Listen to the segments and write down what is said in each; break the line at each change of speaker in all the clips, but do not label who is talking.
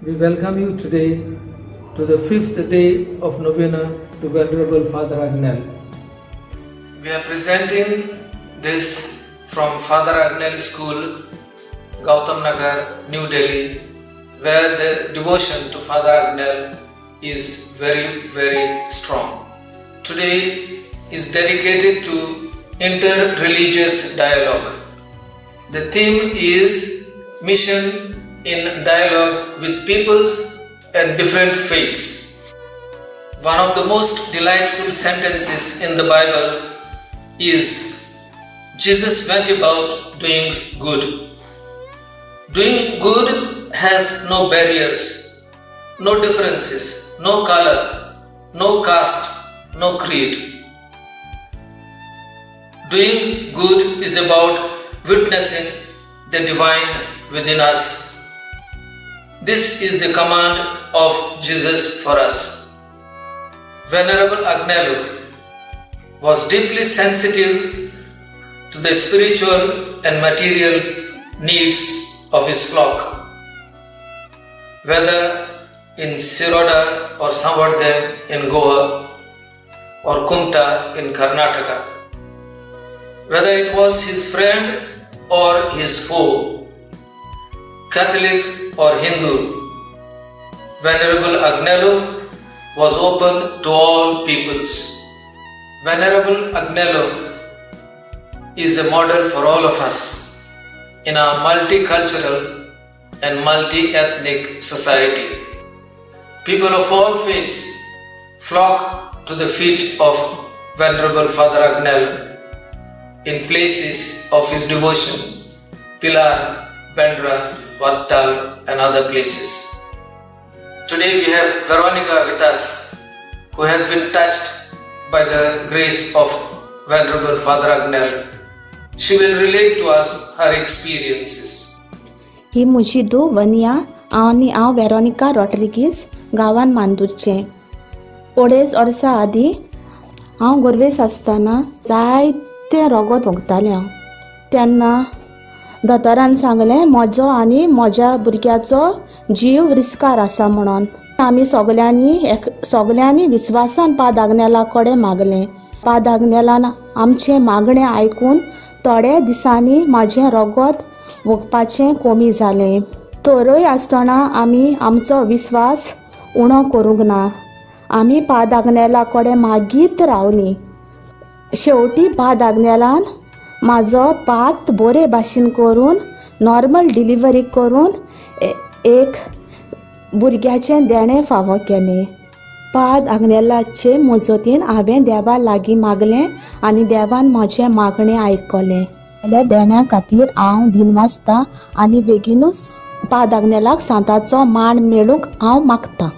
We welcome you today to the fifth day of Novena to Venerable Father Agnel. We are presenting this from Father Agnel School, Gautam Nagar, New Delhi, where the devotion to Father Agnel is very, very strong. Today is dedicated to inter-religious dialogue. The theme is mission in dialogue with peoples and different faiths. One of the most delightful sentences in the Bible is, Jesus went about doing good. Doing good has no barriers, no differences, no color, no caste, no creed. Doing good is about witnessing the divine within us. This is the command of Jesus for us. Venerable Agnelo was deeply sensitive to the spiritual and material needs of his flock. Whether in Siroda or Samvardem in Goa or Kumta in Karnataka, whether it was his friend or his foe, Catholic or Hindu, Venerable Agnelo was open to all peoples. Venerable Agnelo is a model for all of us in our multicultural and multi-ethnic society. People of all faiths flock to the feet of Venerable Father Agnel in places of his devotion, Pilar, Bandra, Wattal and other places. Today we have Veronica with us, who has been touched by the grace of Venerable Father Agnel. She will relate to us her experiences.
ही म्हजी धूव वनिया आनी हांव Veronica Rodrigues, गांवान मांदूरचें. 2.5 वर्सां आदीं हांव गोरवेस आसतना जायतें रगत ओंकतालें हांव. तेन्ना दोतोरान सांगलें म्हजो आनी म्हज्या भुरग्याचो जीव रिस्कार आसा म्हणून. आमी सगल्यांनी विस्वासान पाद आग्नेला कडेन मागलें. पाद आग्नेलान आमचें मागणें आयकून थोड्या दिसांनी म्हाजें रगत वोगपाचें कमी जालें. तरय आसतना आमी आमचो विस्वास उणो करूंक ना. आमी पाद आग्नेला कडेन मागीत रावलीं. शेवटी पाद आग्नेलान म्हाजो पात बरे भाशेन करून नॉर्मल डिलिव्हरी करून एक भुरग्याचें देणें फावो केलें. पाद आग्नेलाचे मजतीन हांवें देवा लागीं मागलें आनी देवान म्हाजें मागणें आयकलें. जाल्यार देण्या खातीर हांव दिनवासता आनी बेगीनूच पाद आग्नेलाक सांताचो मान मेळूंक हांव मागतां.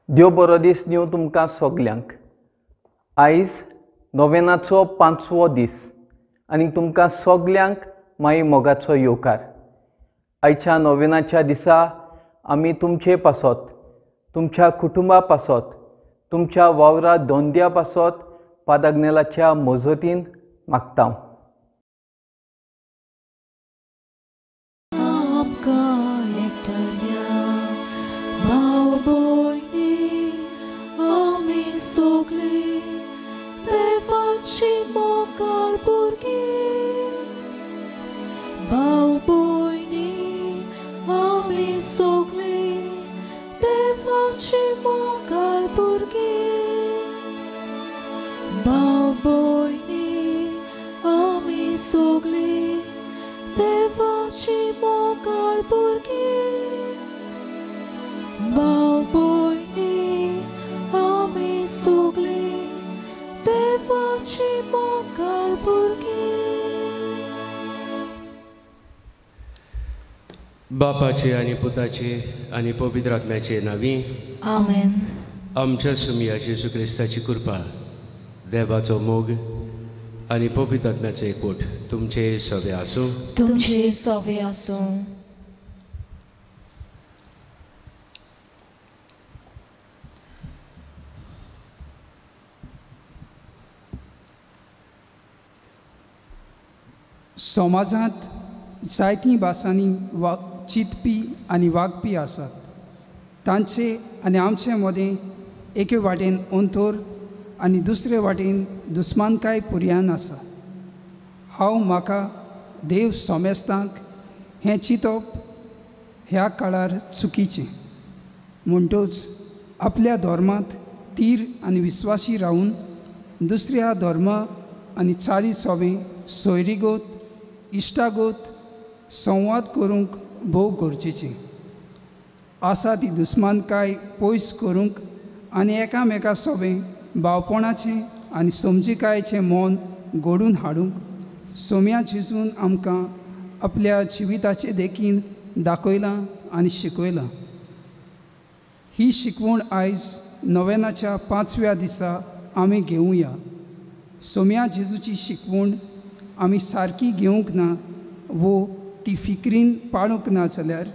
देव बरो दीस दिवं तुमकां सगल्यांक. आयज नोवेनाचो 5वो दीस आनी तुमकां सगल्यांक माई मोगाचो येवकार. आयच्या नोवेनाच्या दिसा आमी तुमचे पासत, तुमच्या कुटुंबा पासत, तुमच्या वावरा धंद्या पासत पादाग्नेलाच्या मजतीन मागता.
बापाचे आनी पुताचे आनी पवित्र आत्म्याचे नांवी
आमेन.
आमच्या सुमया जेजू क्रिस्ताची कृपा, देवाचो मोग आनी पवित्र आत्म्याचो एकवट तुमचे सवे आसूं.
तुमचे सवे आसूं.
समाजांत जायतीं भासांनी वा चिंतपी आनी वागपी आसात. तांचे आनी आमचे मदें एके वाटेन अंतर आनी दुसरे वाटेन दुस्मानकाय पुर्यान आसा. हांव म्हाका देव समेस्तांक हें चिंतप ह्या काळार चुकीचें. म्हणटच आपल्या धर्मांत तीर आनी विस्वासी रावून दुसऱ्या धर्म आनी चाली सोबें सोयरीगत इश्टागत संवाद करूंक भोव गरजेचें आसा. ती दुस्मानकाय पयस करूंक आनी एकामेका सोबें भावपणाचें आनी समजिकायेचें मन घडून हाडूंक सोम्या जेजून आमकां आपल्या जिविताचे देखीन दाखयलां आनी शिकयलां. ही शिकवण आयज नोवेनाच्या 5व्या दिसा आमी घेवया. सोम्या जेजूची शिकवण आमी सारकी घेवंक ना वो ती फिक्रीन पाळूंक ना जाल्यार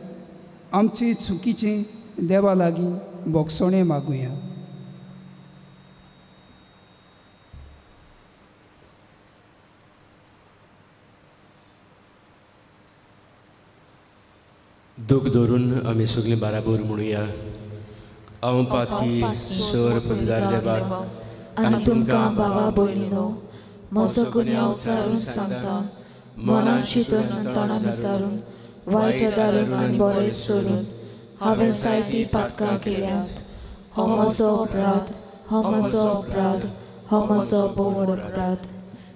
आमचे चुकीचें देवा लागीं भोगसणें मागुया.
दूख धरून आमी सगळीं बाराबर म्हणुया. हांव पातकी सर पदवीदार देवाक
आनी तुमकां भावा भयणीनो म्हजो गुन्यांव उचारून सांगता. मनान चिंतून आनी तोंडान उचारून वायट दारून आनी बरें सोडून हांवें जायतीं पातकां केल्यांत. हो म्हजो अपराध, हो म्हजो अपराध, हो म्हजो भोव अपराध.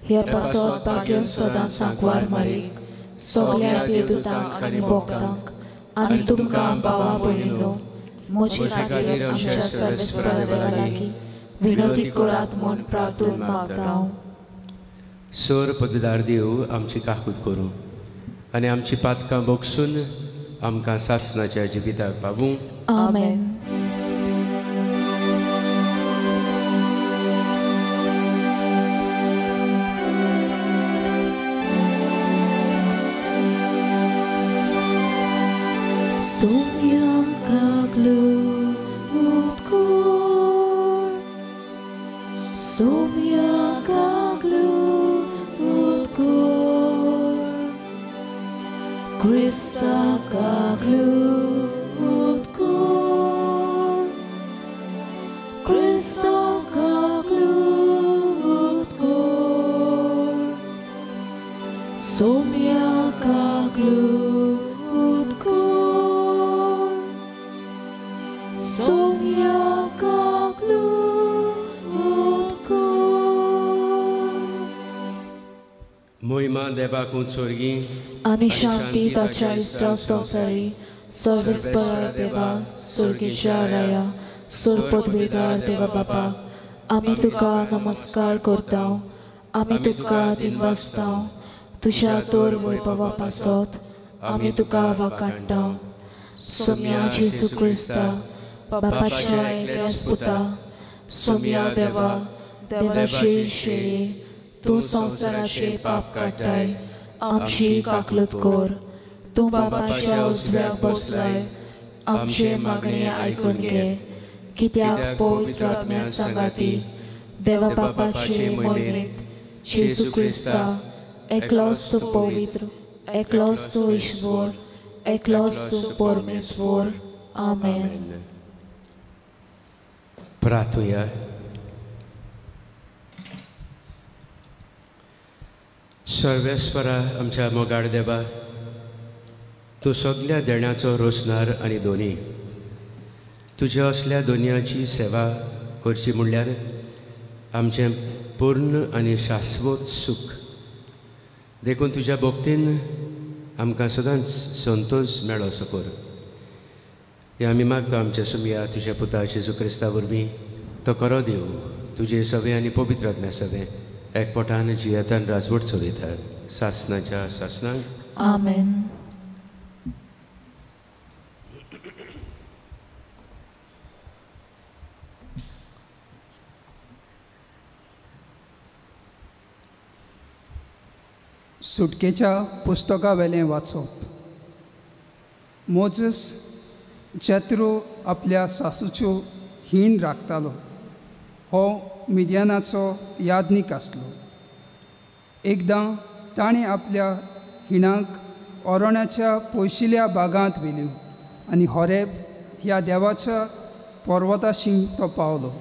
ह्या पासत भाग्य सदां सांकवार मारीक सगल्या देवदूतांक आनी भक्तांक आनी तुमकां भावा भयणीनो म्हजे खातीर आमच्या सर्वेस्परा देवा लागीं विनोदी करात म्हूण प्रार्थून मागता हांव.
सर पदवीदार देव आमची काकूत करूं आनी आमची पातकां भोगसून आमकां सासणाच्या जिविताक पावूं.
आमेन.
आनी शांती ताच्या इश्टा संवसारी सर्वेस्परा देवा स्वर्गीच्या राया सोर पदवीदार देवा बापा आमी तुका नमस्कार करता. आमी तुका दिनवासता. तुज्या तोर वैभवा पासत आमी तुका वाकाडटा. सोम्या जेजू क्रिस्ता बापाच्या एकल्याच पुता सोम्या देवा देवाचे शेळी तूं संवसाराचे पाप काडटाय आमची काकलत कर. तूं बापाच्या उजव्याक बसलाय आमचे मागणे आयकून घे. कित्याक पवित्र आत्म्या सांगाती देवा बापाचे मोहिमेंत जेजू क्रिस्ता एकलोच तूं पवित्र, एकलोच तूं ईश्वर, एकलोच तूं परमेश्वर. आमेन.
प्रार्थुया. सर्वेस्परा आमच्या मोगाळ देवा, तूं सगल्या देण्याचो रोसणार आनी दोनी. तुज्या असल्या दोनयाची सेवा करची म्हणल्यार आमचें पूर्ण आनी शाश्वत सूख. देखून तुज्या भक्तीन आमकां सदांच संतोश मेळो असो कर. हें आमी मागता आमच्या सुमया तुज्या पुता जेजू क्रिस्ता वरवीं. तो खरो देव तुजे सवे आनी पवित्र आत्म्या सवे एकपटान जियेतान राजवट चलयता सासणाच्या सासणाक.
आमेन.
सुटकेच्या पुस्तका वेलें वाचप. मोजस जेत्रो आपल्या सासूच्यो हीण राखतालो. हो मिद्यानाचो यादनीक आसलो. एकदां ताणें आपल्या हिणाक ओरण्याच्या पयशिल्या बागांत व्हेल्यो आनी होरेब ह्या देवाच्या पर्वताशी तो पावलो.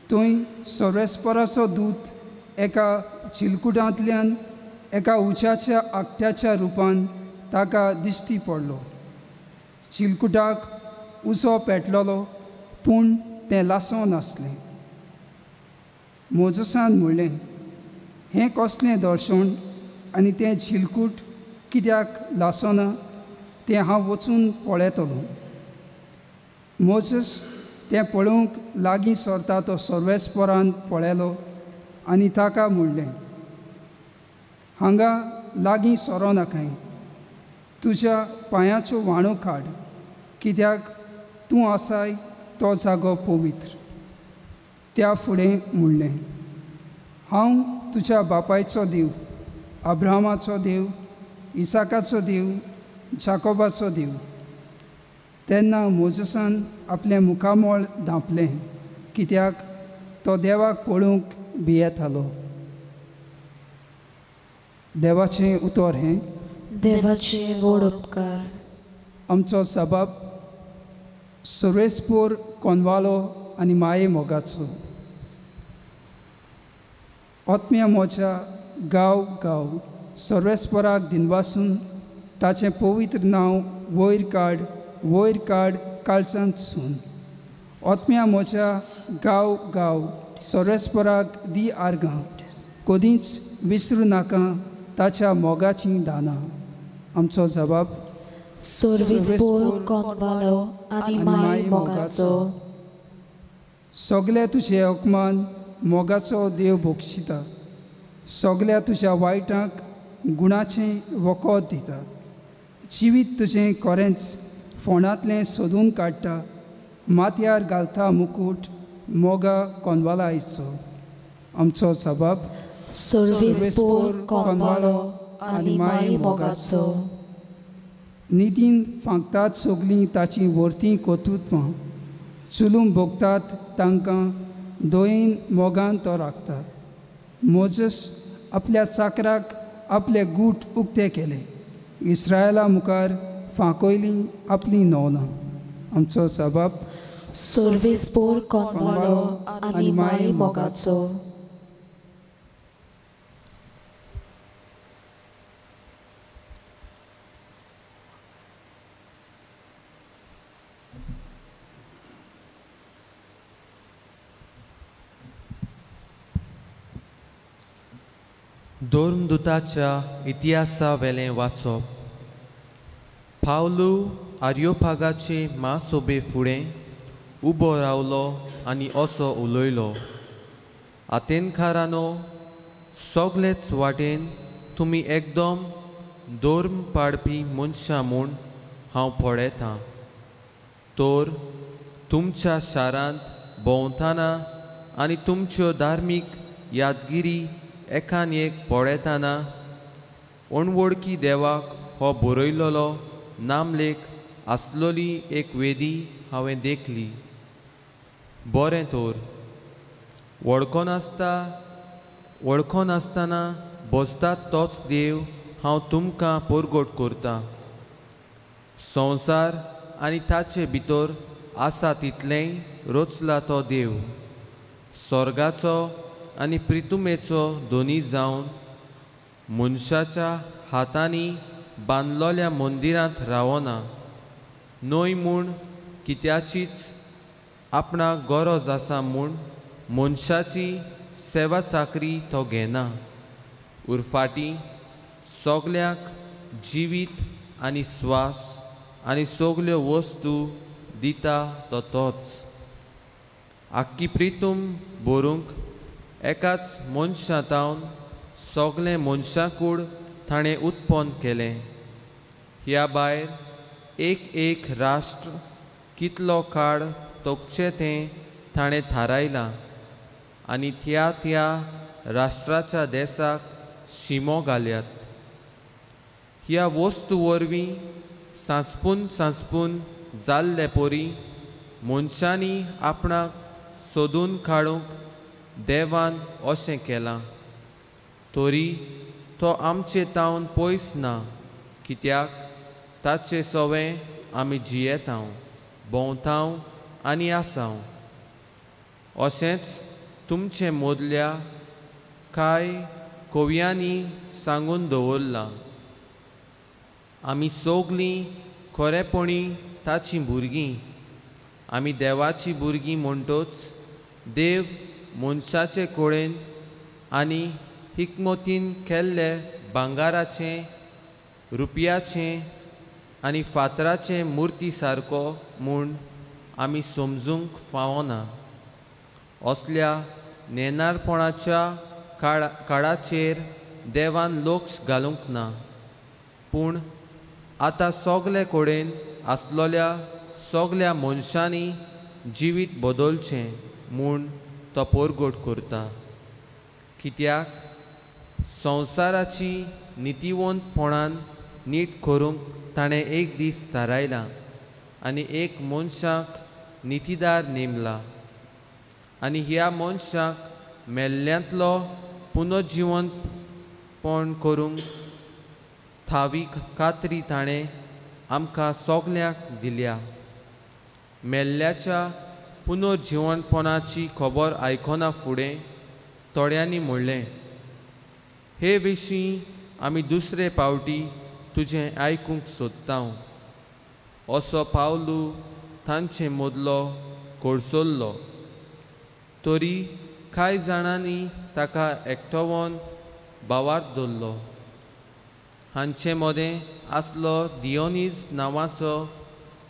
थंय सर्वेस्पराचो दूत एका चिलकुटांतल्यान एका उच्याच्या आकट्याच्या रुपान ताका दिश्टी पडलो. चिलकुटाक उजो पेटलेलो पूण तें लासो नासलें. मोजसान म्हणलें, हें कसलें दर्शन आनी तें चिलकूट कित्याक लासना तें हांव वचून पळयतलो. मोजस तें पळोवंक लागीं सरता तो सर्वेस्परान पळयलो आनी ताका म्हणलें, हांगा लागीं सरो नाकाय, तुज्या पांयाच्यो व्हाणो काड, कित्याक तूं आसाय तो जागो पवित्र. त्या फुडें म्हणलें, हांव तुज्या बापायचो देव, अब्राहमाचो देव, इसाकाचो देव, जाकोबाचो देव. तेन्ना मोजसान आपलें मुखामळ धांपलें, कित्याक तो देवाक पळोवंक भियेतालो. देवाचें उतर हें.
देवाचे व्हड उपकार.
आमचो सबाब सुरेशपूर कोनवालो आनी माये मोगाचो. आत्म्या म्हज्या गांव गांव सर्वेस्पराक दिनवासून ताचें पवित्र नांव वयर काड, वयर काड काळजांत सून. आत्म्या म्हज्या गांव गांव सर्वेस्पराक दी आर्गां, कदींच विसरूं नाका ताच्या मोगाचीं दानां. आमचो जबाब
सर्वेस्पोर कोनवालो आनी माये मोगाचो.
सगळे तुजे अपमान मोगाचो देव बक्षिता, सगळ्या तुज्या वायटांक गुणाचें वखद दिता. जिवीत तुजें खरेंच फोंडांतलें सोदून काडटा, माथ्यार घालता मुकूट मोगा कोनवाला आयचो. आमचो सबाब
सर्वेस्पोर कोनवालो आनी माये मोगाचो.
निधीन फांकतात सगळीं ताचीं व्हरतीं कर्तृत्वां, चुलूम भोगतात तांकां दयेन मोगान तो राखता. मोजस आपल्या चाकराक आपले गूट उक्ते केले, इस्रायला मुखार फांकयलीं आपलीं नवलां. आमचो सबाब
सर्वेस्पोर कोनवालो आनी माये मोगाचो.
धर्मदूताच्या इतिहासा वेलें वाचप. पावलू आर्योपागाचे म्हासभे फुडें उबो रावलो आनी असो उलयलो, आतेनकारानो, सगलेच वाटेन तुमी एकदम धर्म पाडपी मनशां म्हूण हांव पळयतां. तर तुमच्या शारांत भोंवतना आनी तुमच्यो धार्मीक यादगिरी एकान एक पळयतना अणवळखी देवाक हो बरयलेलो नामलेख आसलोली एक वेदी हांवें देखली. बरें तर वळखनासतना बसतात तोच देव हांव तुमकां परगट करतां. संवसार आनी ताचे भितर आसा तितलेंय रचला तो देव, स्वर्गाचो आनी प्रितुमेचो दोनी जावन मनशाच्या हातांनी बांदलोल्या मंदिरांत रावना न्हय म्हूण कित्याचीच आपणाक गरज आसा म्हूण मनशाची सेवा चाकरी तो घेना. उरफाटी सगल्यांक जिवीत आनी स्वास आनी सगल्यो वस्तू दिता तो तोच. आख्खी प्रितूम बरोवंक एकाच मनशा तावन सगळें मनशाकूड ताणें उत्पन्न केलें. ह्या भायर एक एक राष्ट्र कितलो काळ तोखचें तें ताणें थारायलां आनी त्या त्या राष्ट्राच्या देसाक शिमो घाल्यात. ह्या वस्तू वरवीं सांसपून सांसपून जाल्ले पोरी मनशांनी आपणाक सोदून काडूंक देवान अशें केलां. तरी तो आमचे तावन पयस ना, कित्याक ताचे सवें आमी जियेतांव, भोंवतांव आनी आसांव. अशेंच तुमचे मदल्या कांय कवयांनी सांगून दवरलां, आमी सगलीं खरेपणी ताचीं भुरगीं. आमी देवाचीं भुरगीं म्हणटच देव मनशाचे कडेन आनी हिकमतीन केल्ले भांगाराचें, रुपयाचें आनी फातराचें मुर्ती सारको म्हूण आमी समजूंक फावना. असल्या नेणारपणाच्या काळाचेर देवान लक्ष घालूंक ना, पूण आतां सगले कडेन आसलोल्या सगल्या मनशांनी जिवीत बदलचें म्हूण तो परगट करता. कित्याक संवसाराची नितीवंतपणान नीट करूंक ताणें एक दीस थारायला आनी एक मनशाक नितीदार नेमला, आनी ह्या मनशाक मेल्ल्यांतलो पुनर्जिवंतपण करूंक थावी खात्री ताणें आमकां सगल्यांक दिल्या. मेल्ल्याच्या पुनर्जिवंतपणाची खबर आयकना फुडें थोड्यांनी म्हणलें, हे विशीं आमी दुसरे पावटी तुजें आयकूंक सोदता. असो पावलू तांचे मदलो कोडसल्लो. तरी कांय जाणांनी ताका एकटोवन भावार्थ दवरलो. हांचे मदें आसलो दियोनीज नांवाचो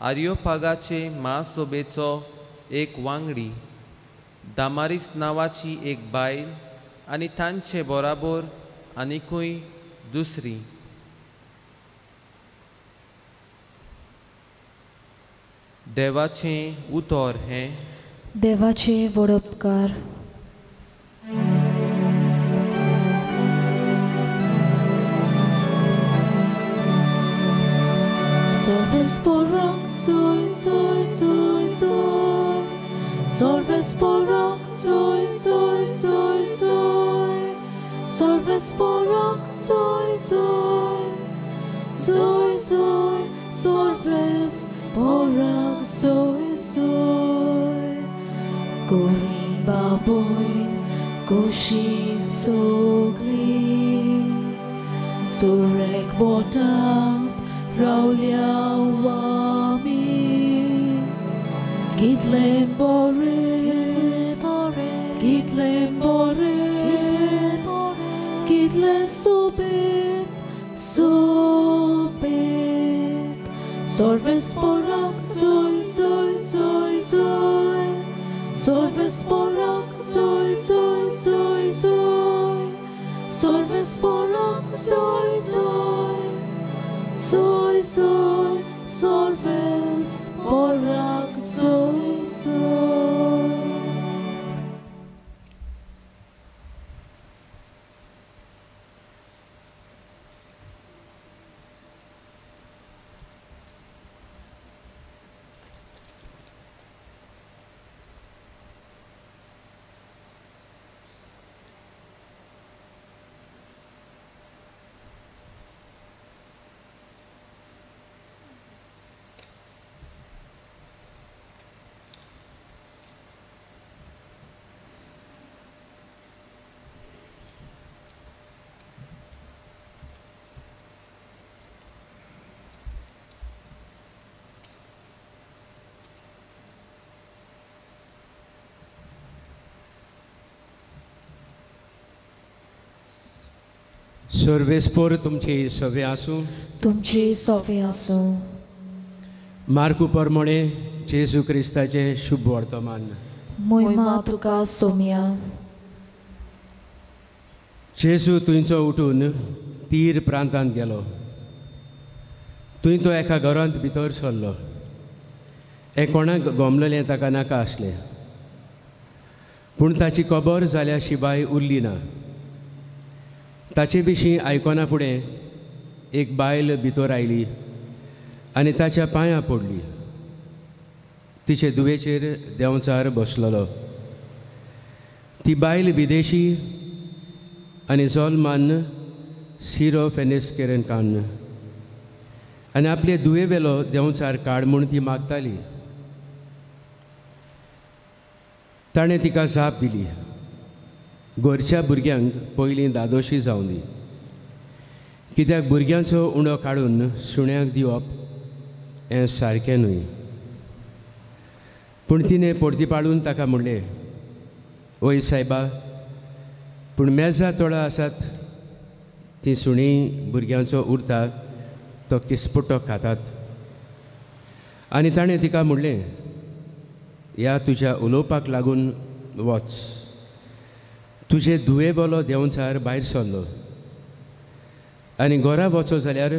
आर्योपागाचे महासभेचो एक वांगडी, दामारीस नांवाची एक बायल आनी तांचे बराबर आनिकूय दुसरी. देवाचें उतर हें.
देवाचे व्हड उपकार. Sorvesporak soy soy soy soy, Sorvesporak soy soy soy soy, Sorvesporak soy soy soy soy, Sorvesporak soy soy. Gori baboy goshi sogli, Surek botam Raulia wami, Gitlem bore, Gitlem bore, Gitle sobet, sobet, Sorvesporak soy soy soy soy, Sorvesporak soy soy soy soy, Sorvesporak soy soy soy soy, Sorvesporak soy soy.
सर्वेस्पोर तुमची सवे आसूं.
तुमची सवे आसूं.
मार्कू परमणे जेजू क्रिस्ताचें शुभ वर्तमान.
मोहिमा तुका सोम्या.
जेजू थंयचो उठून तीर प्रांतांत गेलो. थंय तो एका घरांत भितर सरलो. हें कोणाक गोमलेलें ताका नाका आसलें, पूण ताची खबर जाल्या शिवाय उरली ना. ताचे विशीं आयकना फुडें एक बायल भितर आयली आनी ताच्या पांयां पडली. तिचे दुवेचेर देंवचार बसलेलो. ती बायल विदेशी आनी जोलमान सिरो फेनिस केरन कान्न आनी आपले दुवे वेलो देंवचार काड म्हूण ती मागताली. ताणें तिका जाप दिली, घरच्या भुरग्यांक पयलीं दादोशी जावं दी, कित्याक भुरग्यांचो उंडो काडून सुण्यांक दिवप हें सारकें न्हय. पूण तिणें परती पाडून ताका म्हणलें, ओय सायबा, पूण मेजा तोडा आसात तीं सुणीं भुरग्यांचो उरता तो किस्पुटो खातात. आनी ताणें तिका म्हणलें, ह्या तुज्या उलोवपाक लागून वच, तुजे दुवे बोलो देंवचार भायर सरलो. आनी घरा वचो जाल्यार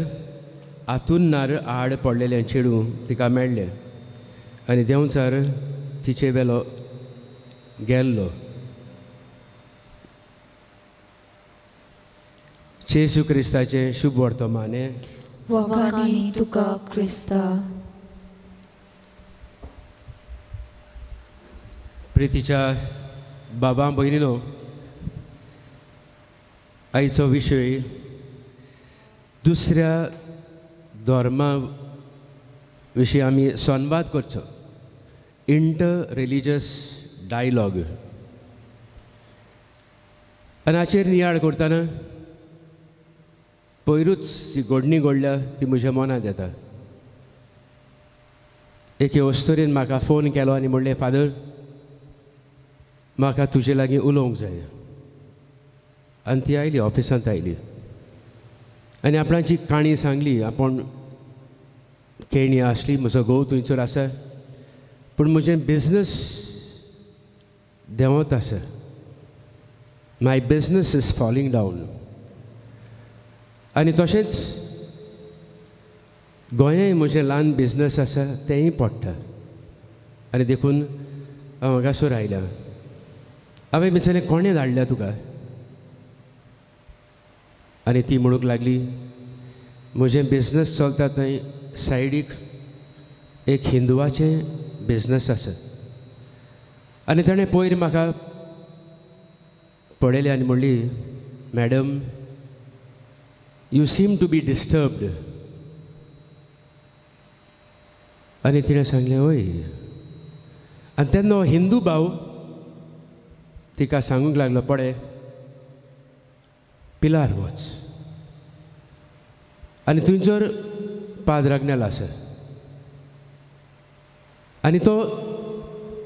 आतुन्नार आड पडलेलें चेडूं तिका मेळ्ळें आनी देंवचार तिचे वेलो गेल्लो. जेजू क्रिस्ताचें शुभ वर्तमाने.
वखाणी तुका क्रिस्ता.
प्रितीच्या बाबा भयणीनो, आयचो विशय दुसऱ्या धर्मा विशीं आमी संवाद करचो, इंटर रिलीजियस डायलॉग. आनी हाचेर नियाळ करतना पयरूच जी घडणी घडल्या ती म्हज्या मनांत येता. एके अस्तुरेन म्हाका फोन केलो आनी म्हणलें, फादर, म्हाका तुजे लागीं उलोवंक जाय. आनी ती आयली, ऑफिसांत आयली आनी आपणाची काणी सांगली. आपूण केणी आसली, म्हजो घोव थंयसर आसा, पूण म्हजें बिजनस देंवत आसा, my business is falling down. आनी तशेंच गोंयांय म्हजें ल्हान बिजनस आसा तेंय पडटा आनी देखून हांव हांगासर आयल्या. हांवें विचारलें, कोणें धाडल्या तुका? आनी ती म्हणूंक लागली, म्हजें बिजनस चलता थंय सायडीक एक हिंदुआचें बिजनस आसा. आनी ताणें पयर म्हाका पळयलें आनी म्हणली, madam, you seem to be disturbed. आनी तिणें सांगलें, हय. आनी तेन्ना हो हिंदू भाव तिका सांगूंक लागलो, पळय पिलार वच आनी थंयसर पाद्र आग्नेल आसा आनी तो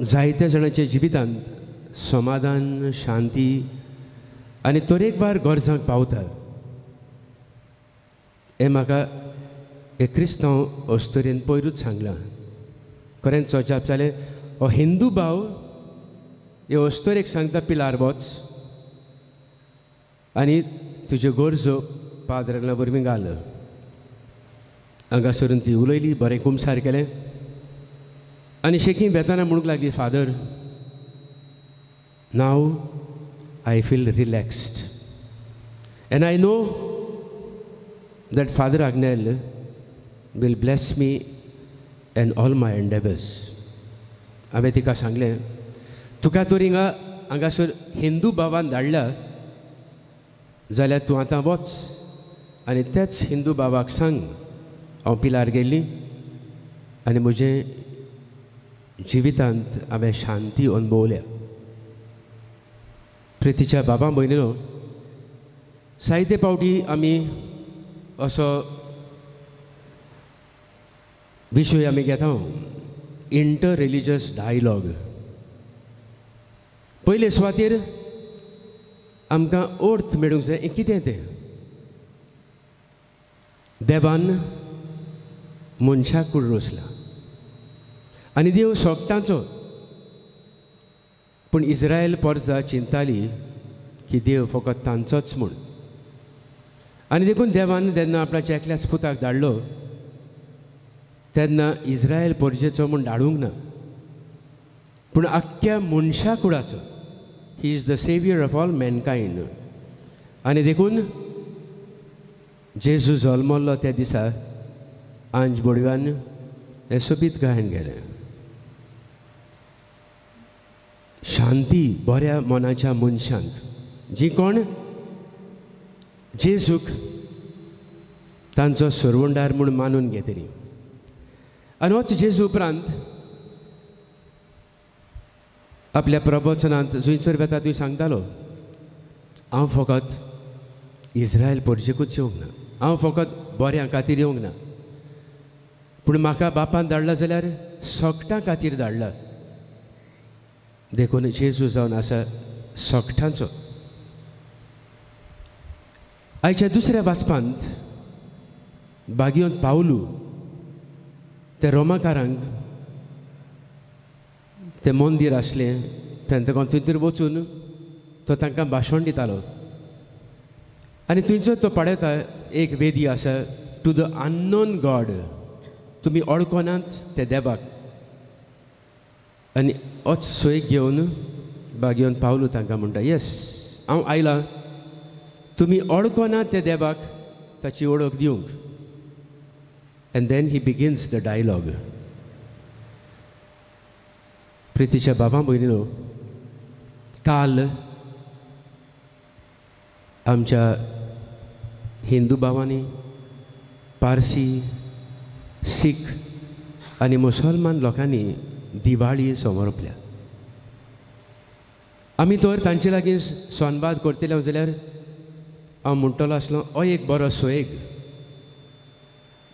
जायत्या जाणांच्या जिवितांत समाधान, शांती आनी तरेकवार गरजांक पावता. हें म्हाका एक क्रिस्तांव अस्तुरेन पयरूच सांगलां. खरेंच अजाप जालें, हो हिंदू भाव हे अस्तुरेक सांगता, पिलार वच आनी तुज्यो गरजो पाद्रांना वरवीं घाल. हांगासरून ती उलयली, बरें कुमसार केलें आनी शेकीं वेताना म्हणूंक लागली, father, now I feel relaxed and I know that Father Agnel will bless me and all my endeavours. हांवें तिका सांगलें, तुका तर हिंगा हांगासर हिंदू भावान धाडला जाल्यार तूं आतां वच आनी त्याच हिंदू बाबाक सांग हांव पिलार गेल्ली आनी म्हजें जिवितांत हांवें शांती अनुभवल्या. प्रितीच्या बाबा भयणीनो, जायते पावटी आमी असो विशय आमी घेता, इंटर रिलीजियस डायलॉग. पयले सुवातेर आमकां अर्थ मेळूंक जाय कितें तें. देवान मनशाक कूड रोसला आनी देव सोगटांचो, पूण इस्रायल परजा चिंताली की देव फकत तांचोच म्हूण. आनी देखून देवान जेन्ना आपणाच्या एकल्याच पुताक धाडलो तेन्ना इस्रायल परजेचो म्हूण धाडूंक ना, पूण आख्ख्या मनशा कुळाचो. He is the saviour of all mankind. आनी देखून जेजू जल्मल्लो त्या दिसा आंज बोडव्यान हें सोबीत गायन गेलें. शांती बऱ्या मनाच्या मनशांक जी कोण जेजूक तांचो सरवंडार म्हूण मानून घेतली. आनी होच जेजू उपरांत आपल्या प्रवचनांत जुंयसर वेता थंय सांगतालो, हांव फकत इस्रायल परजेकूच येवंक ना, हांव फकत बऱ्यां खातीर येवंक ना, पूण म्हाका बापान धाडला जाल्यार सगटां खातीर धाडला. देखून जेजू जावन आसा सगटांचो. आयच्या दुसऱ्या वाचपांत बागियोन पावलू ते रोमाकारांक तें मंदीर आसलें तेंका थंयसर वचून तो तांकां भाशण दितालो आनी थंयसर तो पळयता एक वेदी आसा टू the unknown God, तुमी वळखनात ते देवाक. आनी होच सोय घेवन बागेवन पावलू तांकां म्हणटा, येस हांव आयलां तुमी वळखनात ते देवाक ताची वळख दिवंक. And then he begins the dialogue. प्रितीच्या बाबा भयणीनो, काल आमच्या हिंदू भावांनी, पारसी, सीख आनी मुसलमान लोकांनी दिवाळी समर्पल्या. आमी तर तांचे लागीं संवाद करतले जाल्यार हांव म्हणटलो आसलो हो एक बरो सोयेग.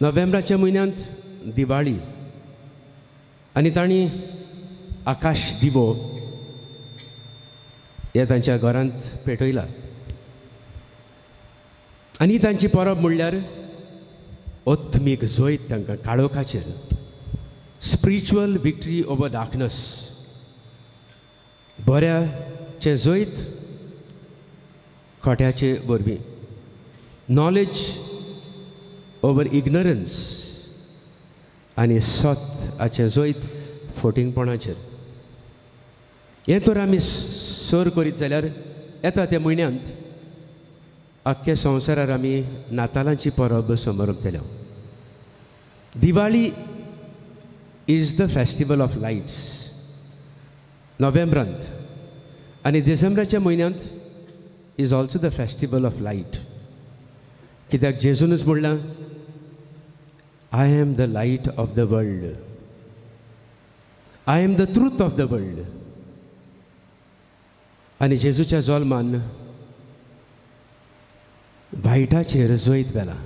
नोव्हेंबराच्या म्हयन्यांत दिवाळी आनी तांणी आकाश दिवो हे तांच्या घरांत पेटयला आनी तांची परब म्हणल्यार आत्मीक जैत तांकां काळोखाचेर, स्पिरिच्युअल विक्ट्री ओवर डार्कनस, बऱ्याचें जैत खोट्याचे वरवीं, नॉलेज ओवर इग्नरन्स आनी सत हाचें जैत फोटिंगपणाचेर. हें तर आमी सर करीत जाल्यार येता त्या म्हयन्यांत आख्ख्या संवसारार आमी नातालांची परब समरपतले. Diwali is the festival of lights नोव्हेंबरांत आनी डिसेंबराच्या म्हयन्यांत is also the festival of light. कित्याक जेजूनच म्हणलां, I am the light of the world, I am the truth of the world. आनी जेजूच्या जल्मान वायटाचेर जैत व्हेलां.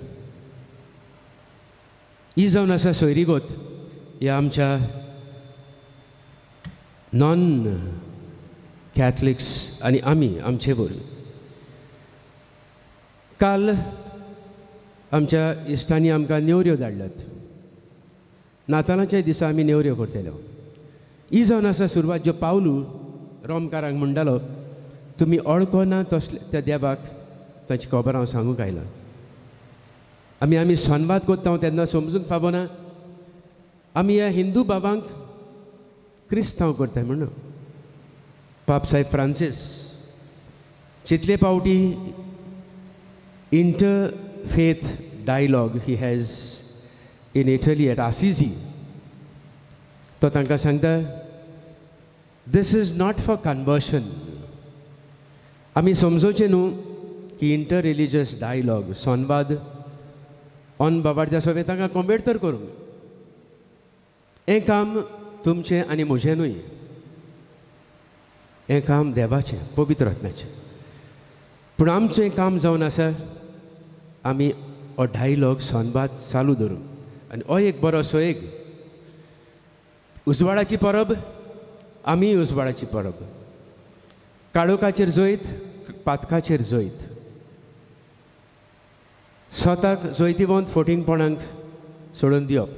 ही जावन आसा सोयरीगोत ह्या आमच्या नॉन कॅथलिक्स आनी आमी आमचे वरवीं. काल आमच्या इश्टांनी आमकां नेवऱ्यो धाडल्यात. नातालांच्या दिसा आमी नेवऱ्यो करतले. ही जावन आसा सुरवात ज्यो पावलू रोमकारांक म्हणटालो, तुमी वळखना तसले त्या देवाक ताची खबर हांव सांगूंक आयलां. आमी आमी संवाद करता तेन्ना समजूंक फावना आमी ह्या हिंदू बाबांक क्रिस्तांव करताय म्हणून. पाप साहेब फ्रांसीस जितले पावटी interfaith dialogue he has in Italy at Assisi, तो तांकां सांगता, this is not for conversion. आमी समजोवचें न्हू की इंटर रिलीजियस डायलॉग संवाद ऑन बाबाच्या सगळें तांकां कॉम्पेट तर करूंक हें काम तुमचें आनी म्हजें न्हय, हें काम देवाचें, पवित्र आत्म्याचें. पूण आमचें काम जावन आसा आमी हो डायलॉग संवाद चालू धरूंक. आनी हो एक बरो सोयेग. उजवाडाची परब, आमी उजवाडाची परब, काळोखाचेर जैत, पातकाचेर जैत, स्वताक जैतिवंत फोटिंगपणाक सोडून दिवप.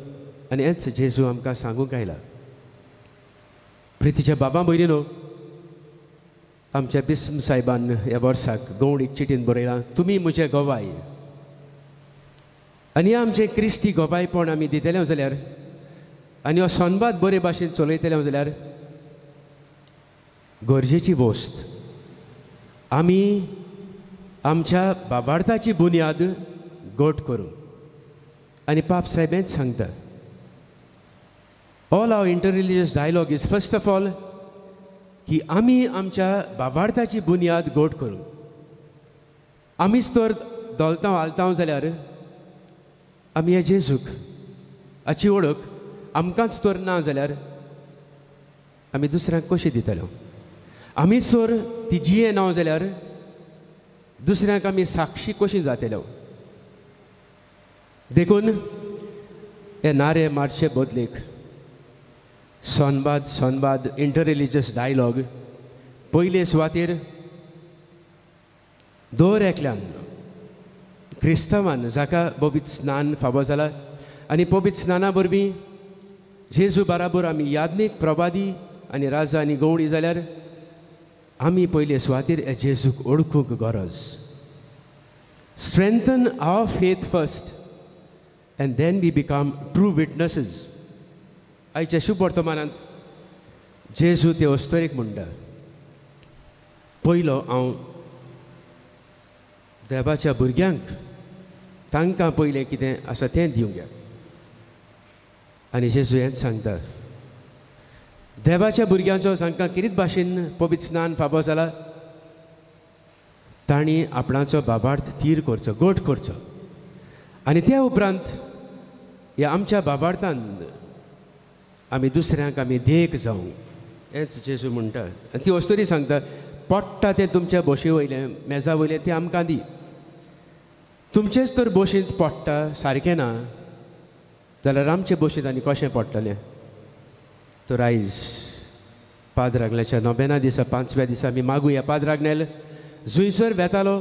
आनी हेंच जेजू आमकां सांगूंक आयला. प्रितीच्या बाबा भयणीनो, आमच्या बिस्म साहेबान ह्या वर्साक गवणीक चिटीन बरयलां, तुमी म्हजे गवाय. आनी आमचें क्रिस्ती गवायपण आमी दितले जाल्यार आनी हो संवाद बरे भाशेन चलयतले जाल्यार गरजेची वस्त आमी आमच्या बाबार्थाची बुन्याद गोट करूंक. आनी पाप साहेबेंच सांगता, all our inter religious dialogue is first of all की आमी आमच्या बाबार्थाची बुन्याद गोट करूंक. आमीच तर दोलतांव हालतांव जाल्यार आमी हे जेजूक हाची वळख आमकांच तर ना जाल्यार आमी दुसऱ्यांक कशी दितले? आमीच तर ती जिये ना जाल्यार दुसऱ्यांक आमी साक्षी कशी जातले? देखून हे नारे मारचे बदलेक संवाद संवाद इंटर रिलीजियस डायलॉग पयले सुवातेर दर एकल्यान क्रिस्तांवान जाका पवित्र स्नान फावो जाला आनी पवित्र स्नाना वरवीं जेजू बराबर आमी याज्ञीक प्रवादी आनी राजा आनी गवळी जाल्यार आमी पयले सुवातेर हे जेजूक वळखूंक गरज. Strengthen our faith first and then we become true witnesses. आयच्या शुभ वर्तमानांत जेजू ते अस्तोरेक म्हणटा, पयलो हांव देवाच्या भुरग्यांक तांकां पयलें कितें आसा तें दिवंक या. आनी जेजू हेंच सांगता, देवाच्या भुरग्यांचो जांकां किरीत भाशेन पवित्र स्नान फावो जाला तांणी आपणाचो बाबार्थ थीर करचो, गोट करचो. आनी त्या उपरांत ह्या आमच्या बाबार्थान आमी दुसऱ्यांक आमी देख जावं, हेंच जेजू म्हणटा. आनी ती अस्तोरी सांगता, पडटा तें तुमच्या बशी वयलें मेजा वयलें तें आमकां दी, तुमचेच तर बशींत पडटा सारकें ना जाल्यार आमचे बशींत आनी कशें पडटलें? तर आयज पाद्र आग्नेलाच्या नोबेना दिसा पांचव्या दिसा आमी मागुया, पाद्र आग्नेल जुंयसर वेतालो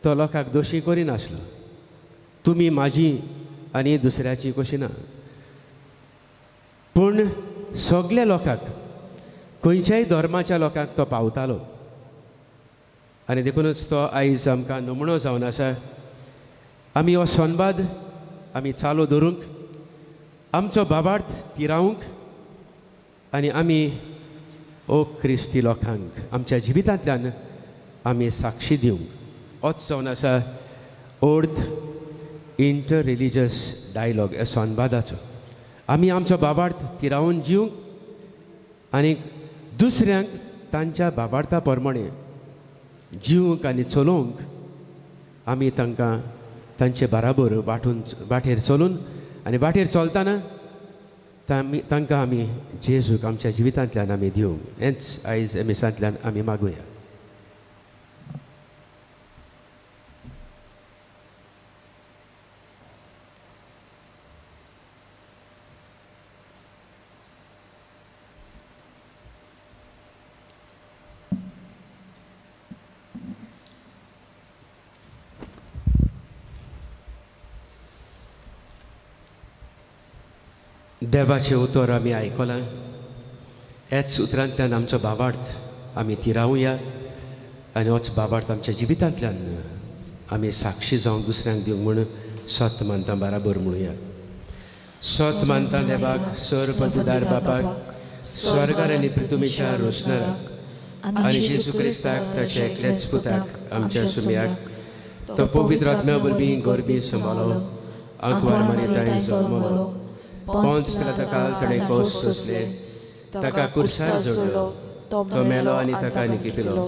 तो लोकांक दोशी करिनासलो, तुमी म्हाजी आनी दुसऱ्याची कशी ना, पूण सगल्या लोकांक खंयच्याय धर्माच्या लोकांक तो पावतालो. आनी देखूनच तो आयज आमकां नमुनो जावन आसा. आमी हो संवाद आमी चालू दवरूंक, आमचो भावार्थ तिरावंक आनी आमी ओ क्रिस्ती लोकांक आमच्या जिवितांतल्यान आमी साक्षी दिवंक. होच जावन आसा अर्थ इंटर रिलीजियस डायलॉग ह्या संवादाचो. आमी आमचो भावार्थ तिरावन जिवंक आनी दुसऱ्यांक तांच्या भावार्था प्रमाणे जिवंक आनी चलोवंक आमी तांकां तांचे बराबर वांटून वाटेर चलून आनी वाटेर चलतना तांकां आमी जेजूक आमच्या जिवितांतल्यान आमी दिवंक, हेंच आयज मिसांतल्यान आमी मागुया. देवाचें उतर आमी आयकलां, ह्याच उतरांतल्यान आमचो भावार्थ आमी तिरावया आनी होच भावार्थ आमच्या जिवितांतल्यान आमी साक्षी जावंक दुसऱ्यांक दिवंक म्हूण सत मानता बराबर म्हणुया. सत मानता देवाक, सर पदवीदार बापाक, स्वर्गार आनी पृथ्वीच्या रोसणाराक आनी जेजू क्रिस्ताक ताच्या एकल्याच पुताक आमच्या सुम्याक, तो पवित्र आत्म्या वरवीं गोरबी सांबाळो, आंकवार मारिताय जल्मलो, पोंच पिलाता ताणें कोस सोंसले, ताका कुर्सार जोडलो, तो मेलो आनी ताका निकिपिलो,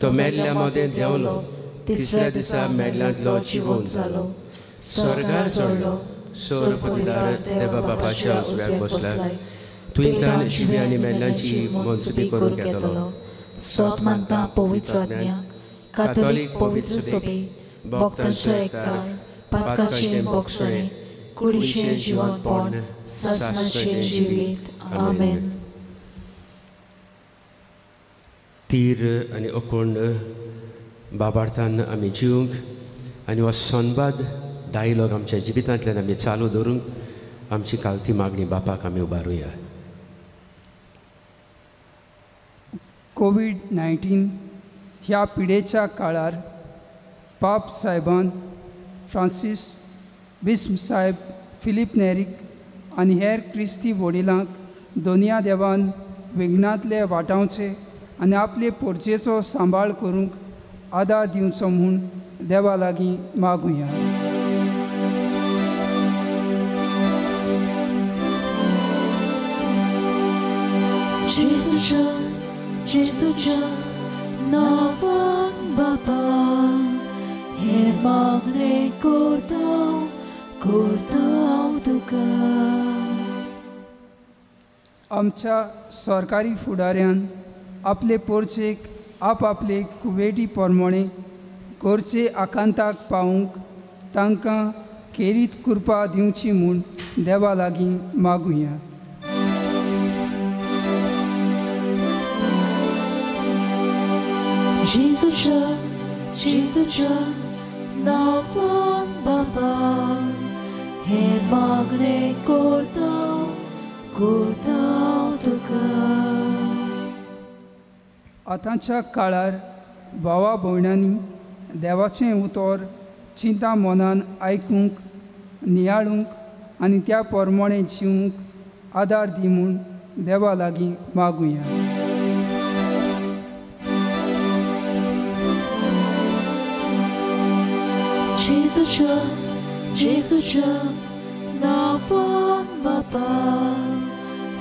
तो मेल्ल्या मदें देंवलो, तिसऱ्या दिसा मेल्ल्यांतलो जिवोवन जालो, स्वर्गार चडलो, सोर पदवीदार देवा बापाच्या उजव्याक बसला, तुवें जिवी आनी मेल्ल्यांची मनसुबी करूंक येतलो.
सत मानता पवित्र आत्म्याक, कातोलीक पवित्र सभे, भक्तांचो एकतार, पातकाचें बोगसणें, कुडीचें जिवनपण, सासणाचें जिवीत. आमेन.
तीर आनी अकोंड बाबार्थान आमी जिवंक आनी हो संवाद डायलॉग आमच्या जिवितांतल्यान आमी चालू दवरूंक आमची कालती मागणी बापाक आमी उबारुया.
कोवीड-19 ह्या पिडेच्या काळार पाप साहेबान फ्रांसीस बिस्म साहेब फिलीप नेरीक आनी हेर क्रिस्ती वडिलांक दोनया देवान विघ्नांतले वाटावचे आनी आपले पोरचेचो सांबाळ करूंक आदार दिवचो म्हूण देवा लागीं मागुया.
जेजूच्या जेजूच्या नांवान बापा हे मागणें करता करता हांव तुका.
आमच्या सरकारी फुडाऱ्यान आपले पोरचेक आपआपले कुवेटी प्रमाणे करचे आकांताक पावूंक तांकां खेरीत कृपा दिवची म्हूण देवा लागीं मागुया.
जेजूच्या जेजूच्या नांवान बापा हे मागणें करता करता हांव तुका.
आतांच्या काळार भावा भयणांनी देवाचें उतर चिंता मनान आयकूंक नियाळूंक आनी त्या प्रमाणे जिवूंक आदार दी म्हूण देवा लागीं मागुया.
जेजूच्या जेजूच्या नांवान बापा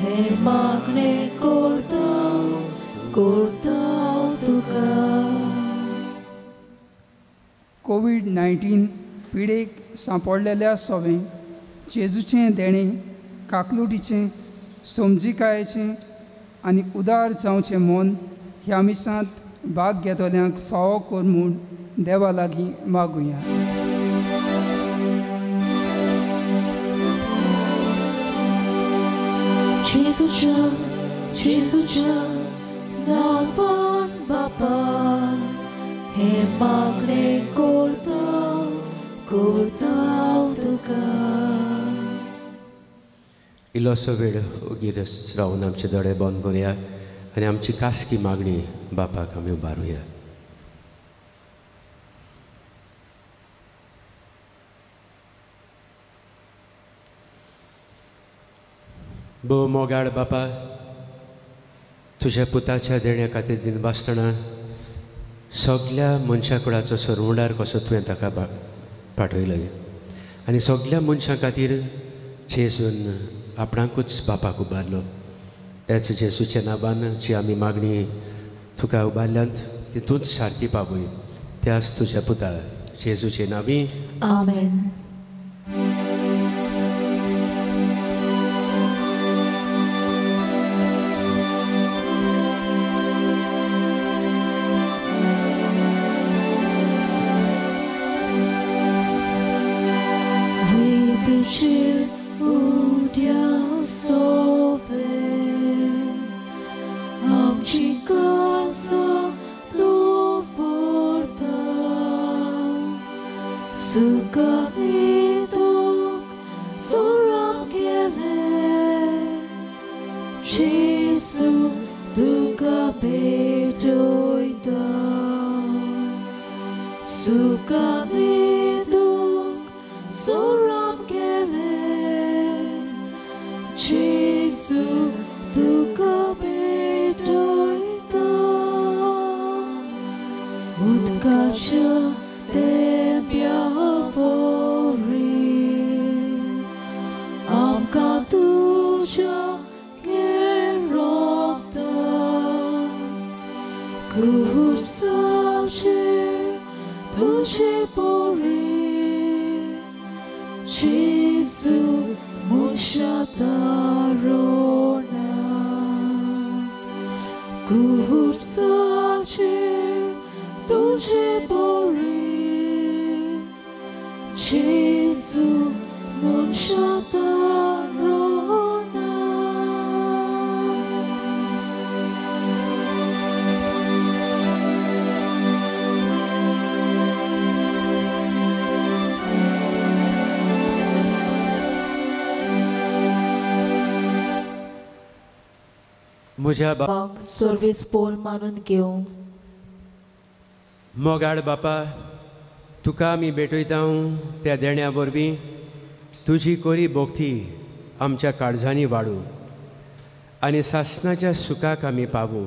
हे मागणें करता करता हांव तुका.
कोवीड-19 पिडेक सांपडलेल्या सोवें जेजूचें देणें काकलुटीचें समजिकायेचें आनी उदार जावचें मन ह्या मिसांत भाग घेतल्यांक फावो कर म्हूण देवा लागीं मागुया.
जेजूच्या जेजूच्या नांवान बापा हे मागणें करता करता हांव तुका.
इल्लोसो वेळ ओगी रावन आमचे दोळे बंद करुया आनी आमची खासगी मागणी बापाक आमी उबारुया. भोव मोगाळ बापा, तुज्या पुताच्या देण्या खातीर दिनवासतना सगल्या मनशां कुळाचो सरवंडार कसो तुवें ताका पाठयलो आनी सगल्या मनशां खातीर जेजून आपणाकूच बापाक उबारलो. ह्याच जेजूच्या नांवान जी आमी मागणी तुका उबारल्यांत ती तूंच सारकी पावय. त्याच तुज्या पुता जेजूचे नांवी
आमेन.
म्हज्या
सर्वीस पोल मानून घेवंक
मोगाळ बापा, तुका आमी भेटयता त्या देण्या वरवीं तुजी कोरी भक्ती आमच्या काळजांनी वाडूं आनी सासणाच्या सुखाक आमी पावूं.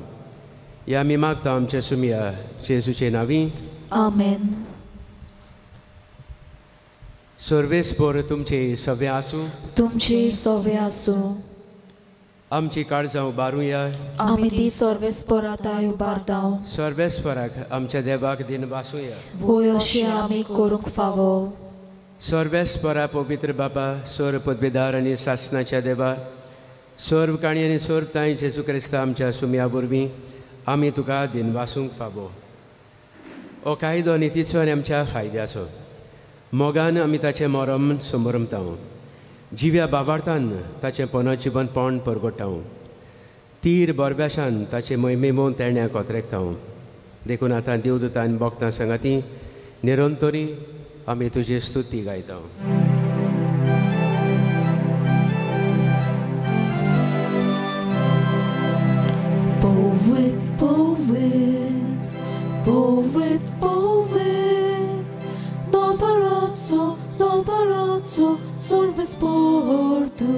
ह्या आमी मागता आमच्या सुमया जेजूचे नांवी.
आमेन.
सर्वेस्पोर तुमचे सवे आसूं.
तुमचे सवे आसूं.
आमची काळजां उबारुया.
आमी ती सर्वेस्पोराताय उबारता.
सर्वेस्पोराक आमच्या देवाक दिन बासुया.
होय अशें आमी करूंक फावो.
सर्वेस्पोरा पवित्र बापा, सर्व पदवीदार आनी सासनाच्या देवा, सर्व काणी आनी सर्व तांय जेजू क्रिस्ता आमच्या सुमया वरवीं आमी तुका दिन वासूंक फावो. हो कायदो नितीचो आनी आमच्या फायद्याचो. मोगान आमी ताचें मरम समरमता, जिव्या बाबार्थान ताचें पुनर्जिवनपण परगट्टा, तीर बरब्याशान ताचें मोहिमेमोन तेण्या कोत्रेकता. देखून आतां देवदूतान भक्तां सांगाती निरंतरी आमी तुजी स्तुती गायता.
Poet, poet, poet, poet, non palazzo, non palazzo, solve sporto,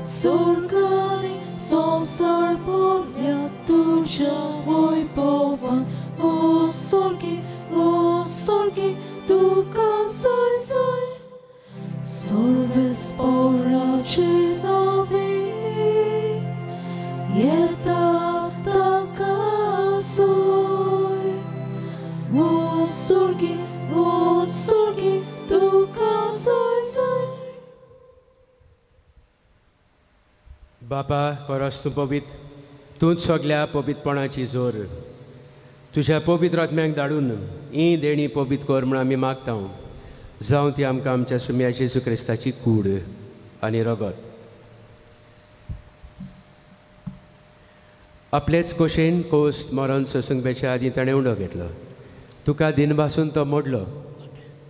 sorgani, sonsar polja, tuja, voi povan, o sorgi, tuka, soi, soi, solve spora cenavi, yeta taka soi, o sorgi, tuka, soi, soi.
बापा खरोच तूं पवित्र, तूंच सगल्या पवित्रपणाची जोर. तुज्या पवित्र आत्म्याक धाडून ही देणी पवित्र कर म्हूण आमी मागता. जावं ती आमकां आमच्या सुम्या जेजू क्रिस्ताची कूड आनी रगत. आपलेच कोशेन कोस मरण सोसूंक बेच्या आदीं ताणें उंडो घेतलो. तुका दिनभासून तो मोडलो.